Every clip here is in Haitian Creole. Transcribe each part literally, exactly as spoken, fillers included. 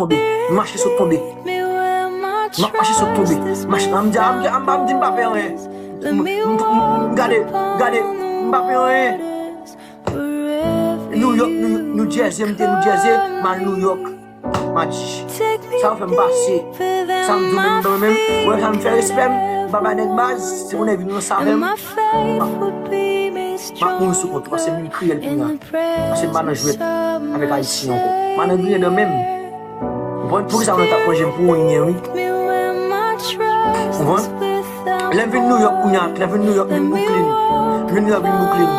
tonbe. M mache sot tonbe. M ap mache sot tonbe. Mache, m di, m di, m pa, m di m pa pè anyen. M, m, m, gade, gade, m pa pè anyen. New York, New, New Jersey, m te New Jersey, m al New York. M a di, sa yo fè m pase. Sa m di w menm, menm, menm, wè sa m fè respè m, m pa bay nèg baz, se pou nèg vin ranse avè m. M ap, m ap mouri sou kont ou, paske m vin kriyèl kounye a. Paske m pa nan jwèt avèk Ayisyen ankò. M pa nan griyen dan menm. Ou konprann? Poukisa mwen t ap manje m pou anyen, wi? Ou konprann? Lè m vin New York kounye a, lè m vin New York, vin Brooklyn. Vin New York, vin Brooklyn.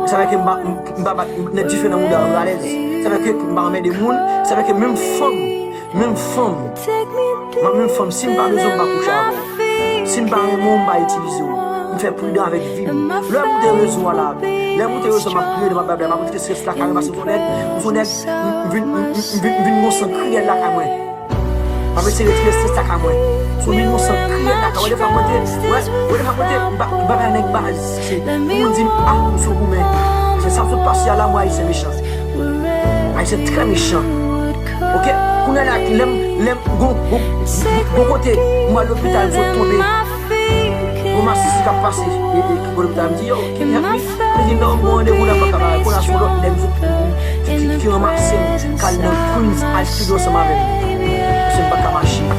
Sa fè ke m pa, m, m pa bat nèg dife nan mouda yo alèz. Sa fè ke m pa anmède moun. Sa fè ke menm fanm, menm fanm, m, menm fanm, si m pa bezwen w, m pa kouche avè w. Si m pa renmen w, m pa itilize w. M fè pridan avèk vi m. Lè m moute rezo a la, lè m moute rezo a, m ap kriye, m ap babay, m ap kite stres lakay mwen, paske m se yon nèg, m se yon nèg, m, m vin, m, m, m vin, m vin gon san kriyèl lakay mwen. M ap eseye retire stres lakay mwen. Si w vin gon san kriyèl lakay, wè defwa mwen te, wè, wè defwa mwen te, m pa, m pa bay nèg baz. Se, pou moun di m, ah, m sou goumen. Se sa m sot pase a la, mwen Ayisyen mechan. Ayisyen trè mechan. Oke? Kounye a la, lè m, lè m, gon, gon, gon kote, m al lopital, m sot tonbe. Gon masisi k ap pase, e, e, ki bò lopital, m di, yo, can you help me? Li di, non, m gon randevou la, m pa ka bay. Kounye a se yon lòt nèg ki, ki, ki ranmase m, k al nan Queens, al studio ansanm avè m. Paske m pa ka mache. M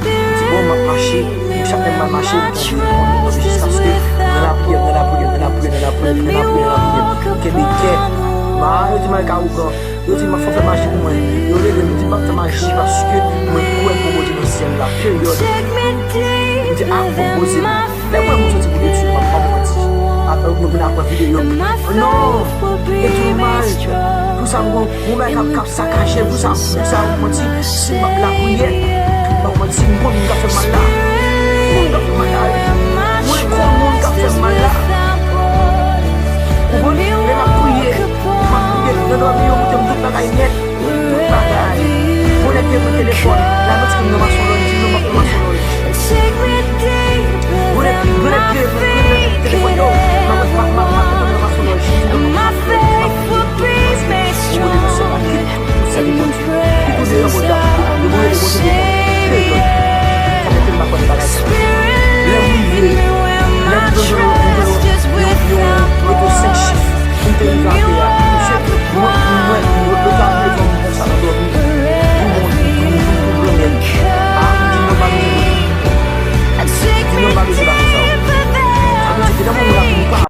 di, bon, m ap mache. Chak lè m pral mache, m tonbe, m tonbe, m tonbe, jiskaske nan lapriyè, nan lapriyè, nan lapriyè, nan lapriyè, nan lapriyè, nan lapriyè. M kenbe kè. M a rete m al ka ougan. Yo di m ap fè maji pou mwen. Yo rele m, yo di m ap fè maji paske mwen kwè gon Bondye nan syèl la. Peryòd. M di, ah, bon, poze m. Lè m wè moun soti pou detwi m, m ap manti. Apre, mwen vin apre videyo. Non! E domaj. Pou sa, mwen, mwen, mwen, k ap, k ap sakaje, pou sa, pou sa, mwen di, si m ap lapriyè, mwen, mwen di, m konn moun k ap fè m mal la. Moun k ap fè m mal la, wi. Mwen konn moun k ap fè m mal la. Ou konn, lè m ap priye, m ap priye, nan dòmi yo, moute m tout bagay nèt, tout bagay. Bon, nèg te pran telefòn, la, mwen di m nan mason